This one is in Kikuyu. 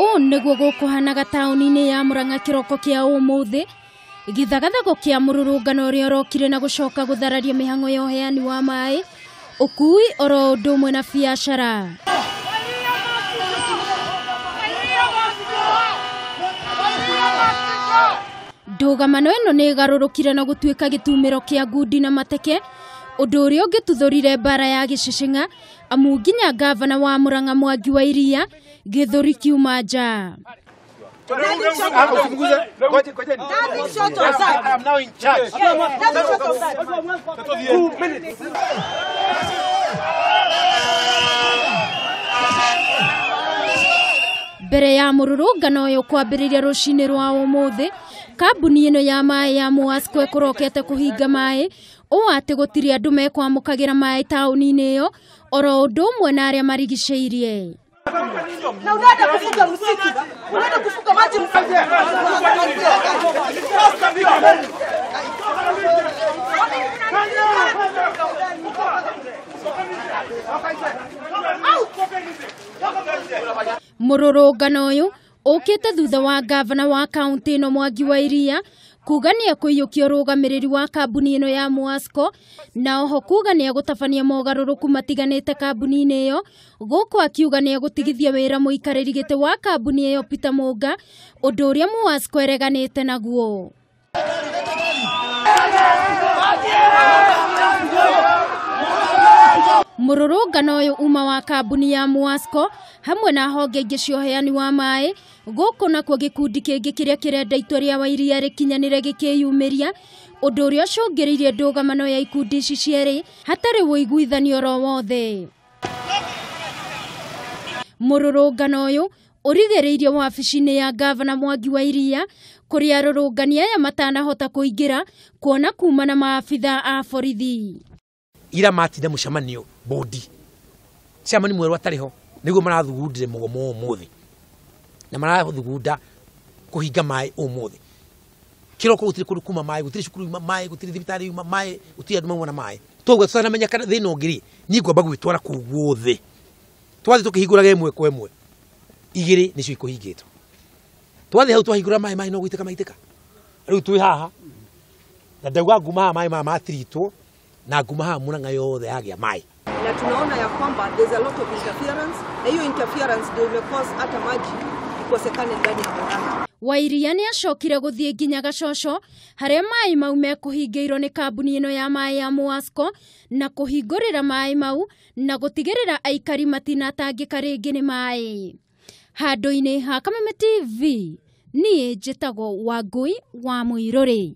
Ũũ nĩguo gũkũhanaga taũni-inĩ ya Murang'a kĩroko kĩa ũmũthĩ, gĩthagathago kĩa mũrũrũngano ũrĩa ũrokire na gũcoka gũthararia mĩhang'o ya ũheani wa maĩ, ũkui oro ũndũ ũmwe na biacara. Ndũgamano ĩno nĩ ĩgarũrũkire na gũtuĩka gĩtumĩro kĩa ngundi na mateke, ũndũ ũrĩa ũngĩtuthũrire mbara ya gĩcĩcĩng'a, amu nginya ngavana wa Murang'a Mwangi wa Iria gĩthũri kiuma nja. Mbere ya mũrũrũngano ũyũ kwambĩrĩria rũcinĩ rwa ũmũthĩ, kambuni ĩno ya maĩ ya Muasco ĩkũrokete kũhinga maĩ ũũ atĩ gũtirĩ andũ mekwamũkagĩra maĩ taũni-inĩ ĩyo oro ũndũ ũmwe na arĩa marigicĩirie. Na unaenda kufuga msitu, unaenda kufuga maji. Mũrũrũngano ũyũ ũkĩte thutha wa ngavana wa kaunti ĩno Mwangi wa Iria kuga nĩ ekũiyũkia ũrũgamĩrĩri wa kambuni ĩno ya Muasco, na oho kuga nĩ egũtabania mogarũrũku matiganĩte kambuni-inĩ ĩyo, gũkũ akiuga nĩ egũtigithia wĩra mũikarĩri gĩtĩ wa kambuni ĩyo Peter Mũnga, ũndũ ũrĩa Muasco ĩreganĩte naguo. Mũrũrũngano ũyũ uma wa kambuni ya Muasco hamwe na honge ingĩ cia ũheani wa maĩ, gũkũ nakuo gĩkundi kĩngĩ kĩrĩa kĩrenda itua rĩa Wairia rĩkinyanĩre gĩkĩyumĩria, ũndũ ũrĩa ũcũngĩrĩirie ndũgamano ya ikundi ici cierĩ hatarĩ ũiguithanio oro wothe. Mũrũrũngano ũyũ ũrigĩrĩirio wabici-inĩ ya ngavana Mwangi wa Iria, kũrĩa arũrũngani aya matanahota kũingĩra kuona kuma na maabitha a borithi. Ira matinda mũcemanio bodi chairman mwerũ atarĩ ho nĩguo marathugundire mũgomo ũmũthĩ na marathugunda kũhinga maĩ ũmũthĩ. Kĩroko gũtirĩ kũndũ kuma maĩ, gũtirĩ cukuru yuma maĩ, gũtirĩ thibitarĩ yuma maĩ, gũtirĩ andũ mauma na maĩ. Toguo tũtanamenya kana thĩna ũngĩ rĩ, niĩ ngwamba gwĩtwara kũu guothe. Twathiĩ tũkĩhingũraga ĩmwe kwa ĩmwe, igĩrĩ nĩcio ikũhingĩtwo. Twathiĩ hau twahingũra maĩ, maĩ no gũitĩka maitĩka. Rĩu twĩ haha na ndauga nguma haha maĩ maya matiritwo na nguma haha Murang'a yothe yagĩa maĩ. Na tunaona ya kwamba there's a lot of interference, na hiyo interference ndio imecause hata maji ikosekane ndani ya Murang'a. Wairia nĩ acokire gũthiĩ nginya Gacoco harĩa maĩ mau mekũhingĩirwo nĩ kambuni ĩno ya maĩ ya Muasco, na kũhingũrĩra maĩ mau na gũtigĩrĩra aikari matinatangĩka rĩngĩ nĩ maĩ. Handũ-inĩ ha Kameme TV, niĩ njĩtagwo Wangũi wa Mũirũrĩ.